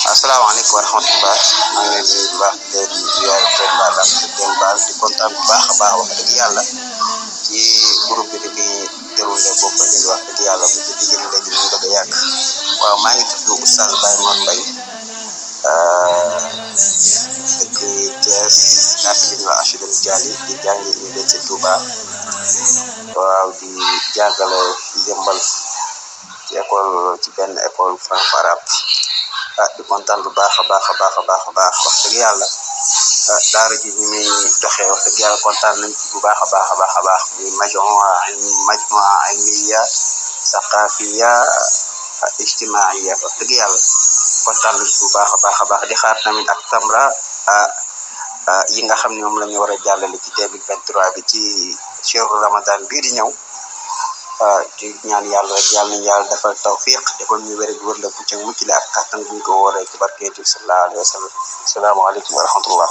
asalaamaaleykum wa rahmatulah maa ngi leen di nuyu bu baax di leen ziar di leen baal ak di leen baal di kontaan bu baax a baax wax dëgg yàlla ci groupe bi di déroulé boobu ba léegi wax dëgg yàlla bu ci digg léegi ñu bëgg a yàgg waaw maa ngi tudd Oustaz Baye Mor Mbaye dëkk Thiès quartier bi ñuy wax HLM Dialy di jàngi Université Touba waaw di jàngale yëmbal ci école ci benn école franco-arabe di kontaan bu baax a baax wax dëgg yàlla daara ji ni muy doxee wax dëgg yàlla kontaan nañ ci bu baax a baax muy majmua ilmiya saqafiya ijtimaiya wax dëgg yàlla kontaan nañ ci bu baax a baax di xaar tamit ak tamra yi nga xam ne moom la ñu war a jàllale ci 2023 bi ci cheru ramadan bii di ñëw di ñaan yàlla rek yàlla nañu yàlla defal tawfiq defal ñu wér wër la bu ca mucc la ak kattan buñ ko wooree ci barke Yonent bi sallallahu alayhi wa sallam asalaamaaleykum wa rahmatullah